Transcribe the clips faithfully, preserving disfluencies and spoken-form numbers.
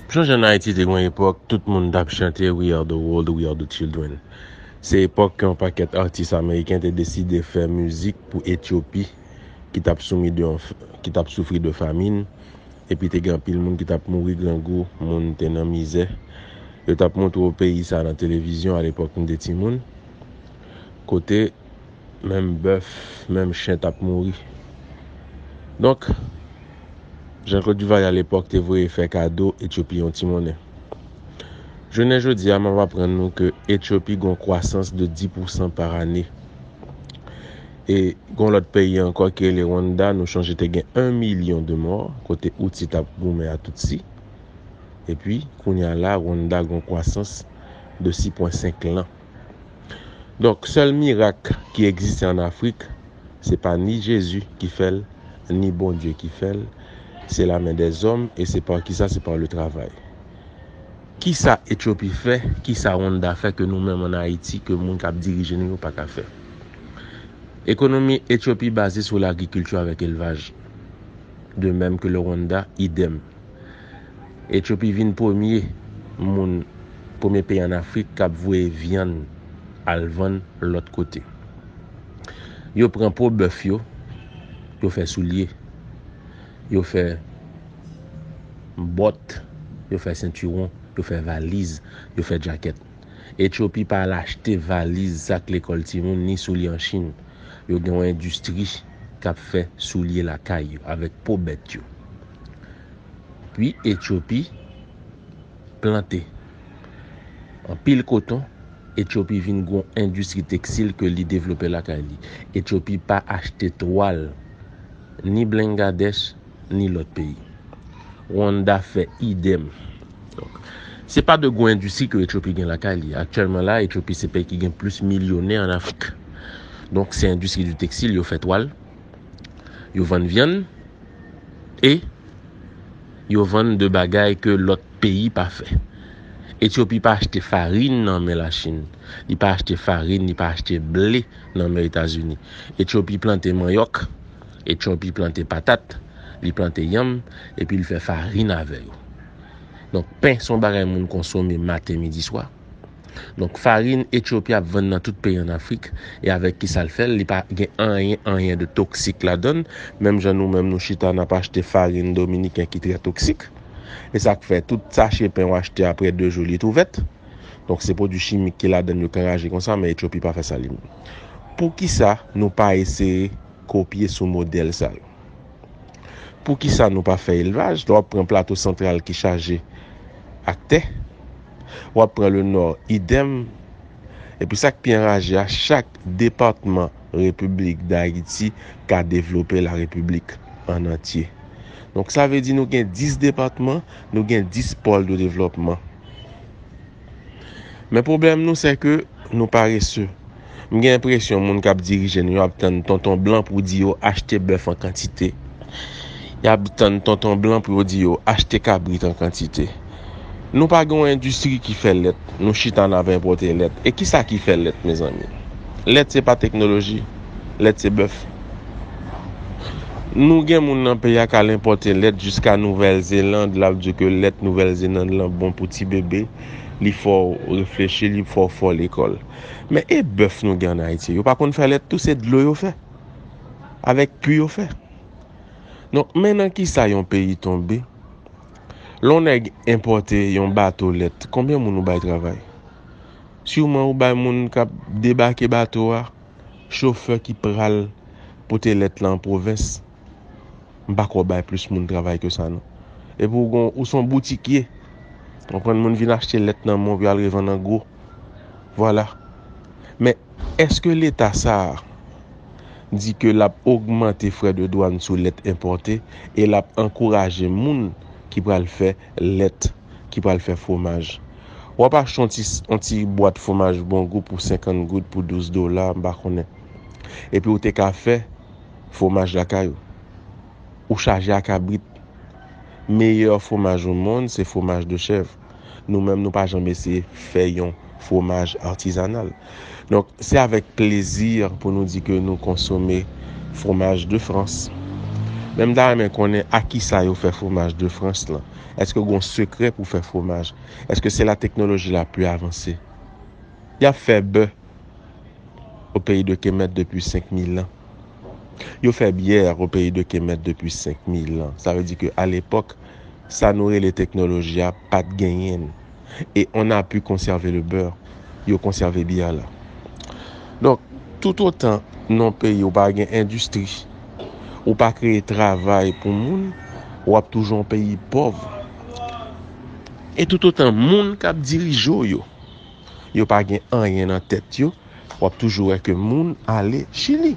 Chonje an Ayiti te gen yon epòk, tout moun t ap chante "We are the world, we are the children". Se epòk ke yon pakèt atis ameriken te deside fè mizik pou Etyopi, ki t ap soumi de yon f-, ki t ap soufri de famin, epi te gen anpil moun ki t ap mouri grangou, moun te nan mizè. Yo t ap montre w peyi sa nan televizyon alepòk m te timoun, kote menm bèf, menm chen t ap mouri. Donk, Jean-Claude Duvalier alepòk te voye fè kado Etyopi yon ti monnen. Jounen jodi a, m ap aprann nou ke Etyopi gen yon kwasans de dis pousan pa ane. E gen yon lòt peyi ankò ki rele Rwanda, nou chonje te gen yon milyon de mò, kote Houthi t ap goumen a Tutsi. Epi, kounye a la, Rwanda gen yon kwasans de sis pwen senk lan. Donk, sèl mirak ki egziste an Afrik, se pa ni Jezi ki fè l, ni Bondye ki fè l, se la men dèzòm, e se pa kisa, se pa le travay. Kisa Etyopi fè, kisa Rwanda fè ke nou menm an Ayiti, ke moun k ap dirije nou yo pa ka fè? Ekonomi Etyopi baze sou lagrikilti avèk elvaj. De menm ke le Rwanda, idèm. Etyopi vin premye moun, premye peyi an Afrik k ap voye vyann al vann lòt kote. Yo pran po bèf yo, yo fè soulye, yo fè bòt, yo fè sentiwon, yo fè valiz, yo fè djakèt. Etyopi pa al achte valiz, sak lekòl timoun, ni soulye an Chin. Yo gen yon endistri k ap fè soulye lakay yo avèk po bèt yo. Pi Etyopi plante anpil koton. Etyopi vin gen yon endistri tekstil ke li devlope lakay li. Etyopi pa achte twal ni Bangladèch, ni lòt peyi. Rwanda fè idèm. Donk, se pa de gwo endistri ke Etyopi gen lakay li. Aktyèlman la, Etyopi se peyi ki gen plis milyonè an Afrik. Donk, se endistri di tekstil, yo fè twal, yo vann vyann, e yo vann de bagay ke lòt peyi pa fè. Etyopi pa achte farin nan men Lachin. Li pa achte farin, li pa achte ble nan men Etazini. Etyopi plante manyòk, Etyopi plante patat, li plante yanm, epi li fè farin avè yo. Donk, pen se yon bagay moun konsome maten, midi, swa. Donk, farin Etyopi ap vann nan tout peyi an Afrik, e avèk kisa l fè l, li pa gen anyen, anyen de toksik ladan l. Menm jan nou menm nou chita, n ap achte farin dominiken ki trè toksik. E sa k fè tout sache pen w achte apre de jou, li tou vèt. Donk, se pwodui chimik ki ladan l yo k anraje konsa, men Etyopi pa fè sa li menm. Poukisa nou pa eseye kopye sou modèl sa yo? Poukisa nou pa fè elvaj? Lè w ap pran Plato Santral ki chaje ak tè, w ap pran Lenò, idèm. Epi sa k pi anraje a, chak depatman Repiblik Dayiti ka devlope larepiblik an antye. Donk, sa vle di nou gen dis depatman, nou gen dis pòl de devlòpman. Men pwoblèm nou, se ke nou parese. M gen enpresyon moun k ap dirije nou yo ap tann tonton blan pou di yo achte bèf an kantite. Y ap tann tonton blan pou yo di yo achte kabrit an kantite. Nou pa gen yon endistri ki fè lèt. Nou chita n ap enpòte lèt. E kisa ki fè lèt, mezanmi? Lèt se pa teknoloji. Lèt se bèf. Nou gen moun nan peyi a k al enpòte lèt jiska Nouvèl Zeland, l ap di ke lèt Nouvèl Zeland lan bon pou ti bebe, li fè w reflechi, li fè w fò lekòl. Men e bèf nou gen ann Ayiti? Yo pa konn fè lèt tou, se dlo yo fè. Avèk pi yo fè. Donk, men nan kisa yon peyi tonbe? Lè yon nèg enpòte yon bato lèt, konbyen moun ou bay travay? Siman ou bay moun k ap debake bato a, chofè ki pral pote lèt la an pwovens, m pa kwè w bay plis moun travay ke sa, non. Epi ou gon, ou se yon boutikye. Konprann, moun vin achte lèt nan men w, pou y al revann an gwo. Vwala. Men, èske Leta sa a di ke l ap ogmante frè de dwàn sou lèt enpòte e l ap ankouraje moun ki pral fè lèt, ki pral fè fwomaj? W ap achte yon ti, yon ti bwat fwomaj Bongou pou senkant goud, pou douz dola, m pa konnen. Epi ou te ka fè fwomaj lakay ou. Ou chaje a kabrit. Meyè fwomaj o mond, se fwomaj de chèv. Nou menm, nou pa janm eseye fè yon fwomaj artizanal. Donk, se avèk plezi pou nou di ke nou konsome fwomaj de Frans. Men m ta renmen konnen a kisa yo fè fwomaj de Frans lan. Èske gen yon sekrè pou fè fwomaj? Èske se la teknoloji la pi avanse? Y ap fè bè o peyi de Kemet depi senk mil an. Yo fè byè o peyi de Kemet depi senk mil an. Sa vle di ke alepòk, sa nou rele teknoloji a pa t genyen l. E on a pu konsève le bè. Yo konsève byè la. Donk, toutotan nan yon peyi ou pa gen endistri, ou pa kreye travay pou moun, w ap toujou yon peyi pòv. E toutotan moun k ap dirije w yo, yo pa gen anyen nan tèt yo, w ap toujou wè ke moun ale Chili.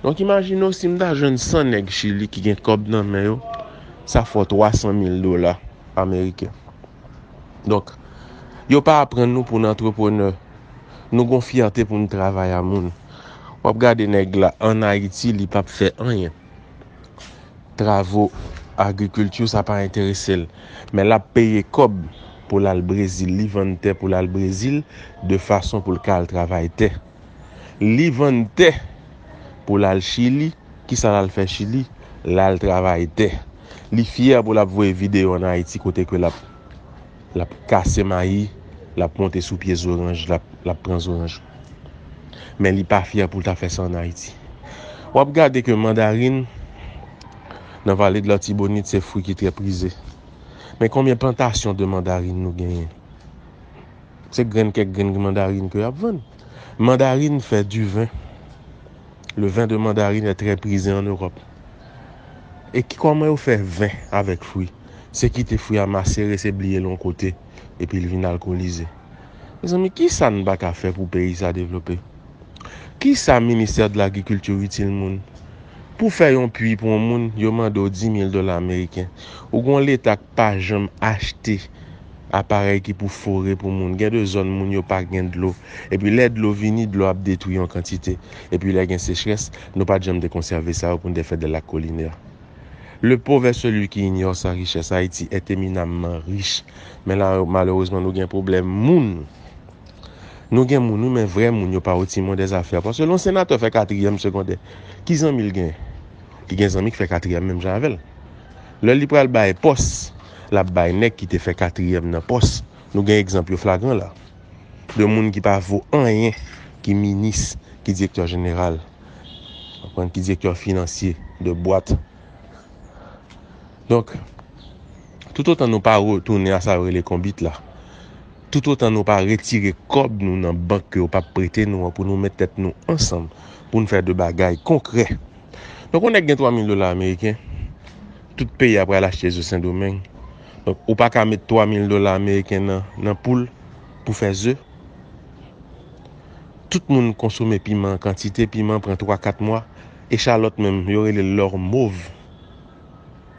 Donk, imajine w si m ta jwenn san nèg Chili ki gen kòb nan men yo, sa fè w twa san mil dola ameriken. Donk, yo pa aprann nou pou n antreprenè. Nou gon fyète pou n travay a moun. W ap gade nèg la ann Ayiti, li p ap fè anyen. Travo agrikilti, sa pa enterese l. Men l ap peye kòb pou l al Brezil. Li vann tè pou l al Brezil de fason pou l ka al travay tè. Li vann tè pou l al Chili. Kisa l al fè Chili? L al travay tè. Li fyè pou l ap voye videyo ann Ayiti kote ke l ap, l ap kase mayi, l ap monte sou pye zoranj, l ap, l ap pran zoranj. Men li pa fyè pou l ta fè sa ann Ayiti. W ap gade ke mandarin nan Vale de Latibonit se fwi ki trè prize. Men konbyen plantasyon de mandarin nou genyen? Se grenn kèk grenn mandarin ke y ap vann. Mandarin fè du vin. Le vin de mandarin est très prisé en Europe. E ki, kòman yo fè vin avèk fwi? Se kite fwi a masere, se bliye l yon kote, epi l vin alkolize. Mezanmi, kisa n pa ka fè pou peyi sa devlope? Kisa ministè de lagrikilti itil moun? Pou fè yon pwi pou yon moun, yo mande w dis mil dola ameriken. Ou gon leta k pa janm achte aparèy ki pou fore pou moun. Gen de zòn moun yo pa gen dlo. Epi lè dlo vini, dlo ap detwi yon kantite. Epi lè gen sechrès, nou pa t janm te konsève sa yo pou n te fè de lac collinaire. Le pauvre est celui qui ignore sa richesse. Ayiti est éminemment riche. Men la, malerezman, nou gen pwoblèm moun. Nou gen moun, wi, men vrè moun yo pa otimon dèzafè. Paske lè yon senatè fè katriyèm segondè, ki zanmi l gen? Li gen zanmi k fè katriyèm menm jan avè l. Lè li pral bay pòs, l ap bay nèg ki te fè katriyèm nan pòs. Nou gen egzanp yo flagran la. De moun ki pa vo anyen, ki minis, ki direktè jeneral, konprann, ki direktè finansye de bwat. Donk, toutotan nou pa retounen a sa yo rele konbit la, toutotan nou pa retire kòb nou nan bank ke yo p ap prete nou an pou nou met tèt nou ansanm pou n fè de bagay konkrè. Donk, yon nèg gen twa mil dola ameriken, tout peyi a pral achte zo Sendomeng. Donk, ou pa ka met twa mil dola ameriken nan, nan poul pou fè ze. Tout moun konsome piman an kantite, piman pran twa, kat mwa. Echalòt menm, yo rele l lò mov.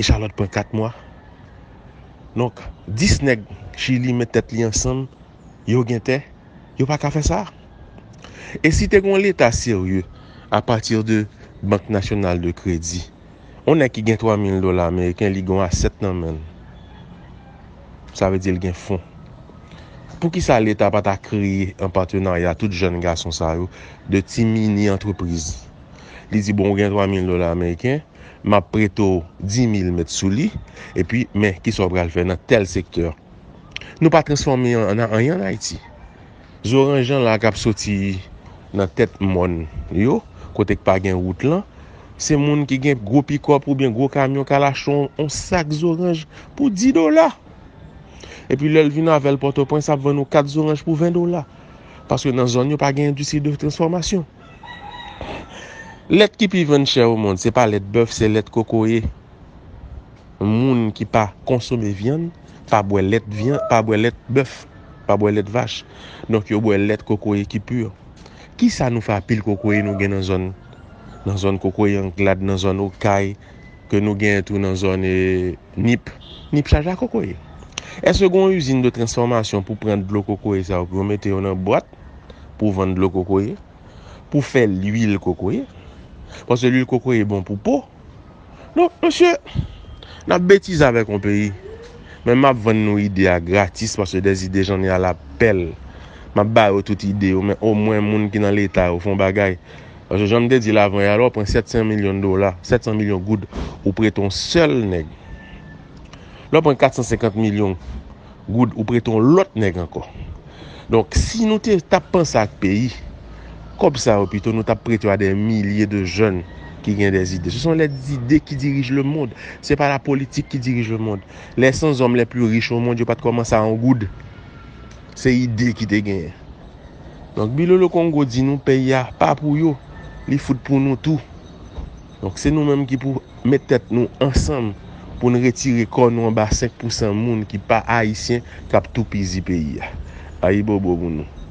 Echalòt pran kat mwa. Donk, dis nèg Chili met tèt li ansanm, yo gen tè, yo pa ka fè sa. E si te gen yon leta serye, apati de Bank Nasyonal de Kredi, yon nèg ki gen twa mil dola ameriken, li gen yon asèt nan men l. Sa vle di l gen fon. Poukisa leta pa ta kreye an patenarya tout jèn gason sa yo de ti mini antrepriz? Li di, bon, ou gen twa mil dola ameriken, m ap prete w dis mil, met sou li, epi, men, kisa w pral fè nan tèl sektè? Nou pa transfòme an, an anyen ann Ayiti. Zoranj lan la k ap soti nan tèt mòn yo, kote k pa gen wout lan, se moun ki gen gwo pikòp oubyen gwo kamyon k al achte yon, yon sak zoranj pou dis dola. Epi lè l vin avè l Pòtoprens, ap vann ou kat zoranj pou ven dola. Paske nan zòn yo pa gen endistri de transfòmasyon. Lèt ki pi vann chè o mond, se pa lèt bèf, se lèt kokoye. Moun ki pa konsome vyann, pa bwè lèt vyan, pa bwè lèt bèf, pa bwè lèt vach. Donk, yo bwè lèt kokoye ki pi. Kisa nou fè a pil kokoye nou gen nan zòn, nan zòn kokoye Anglad, nan zòn Okay, ke nou gen tou nan zòn, e, Nip? Nip chaje a kokoye. Èske gen yon izin de transfòmasyon pou pran dlo kokoye sa yo, pou yo mete yo nan bwat, pou vann dlo kokoye, pou fè lwil kokoye? Paske lwil kokoye bon pou po. Donk, mesye, n ap betize avèk yon peyi. Men m ap vann nou ide a gratis, paske des idées j'en ai à l'appel. M ap ba yo tout ide yo, men omwen moun ki nan leta yo fè yon bagay. Paske jan m te di l avan yè a, lè w pran sèt san milyon dola, sèt san milyon goud, ou prete yon sèl nèg. Lè w pran kat san senkant milyon goud, ou prete yon lòt nèg ankò. Donk, si nou te t ap panse ak peyi, kòb sa yo pito nou t ap prete yo a des milliers de jeunes qui ont des idées. Ce sont les idées qui dirigent le monde. C'est pas la politique qui dirige le monde. Les cent hommes les plus riches au monde, yo pa t kòmanse a yon goud. Se ide ki te genyen. Donk, Bilolo Kongo di nou peyi a pa pou yo, li fout pou nou tou. Donk, se nou menm ki pou met tèt nou ansanm pou n retire kò nou anba senk pousan moun ki pa ayisyen k ap toupizi peyi a. Ayibobo pou nou.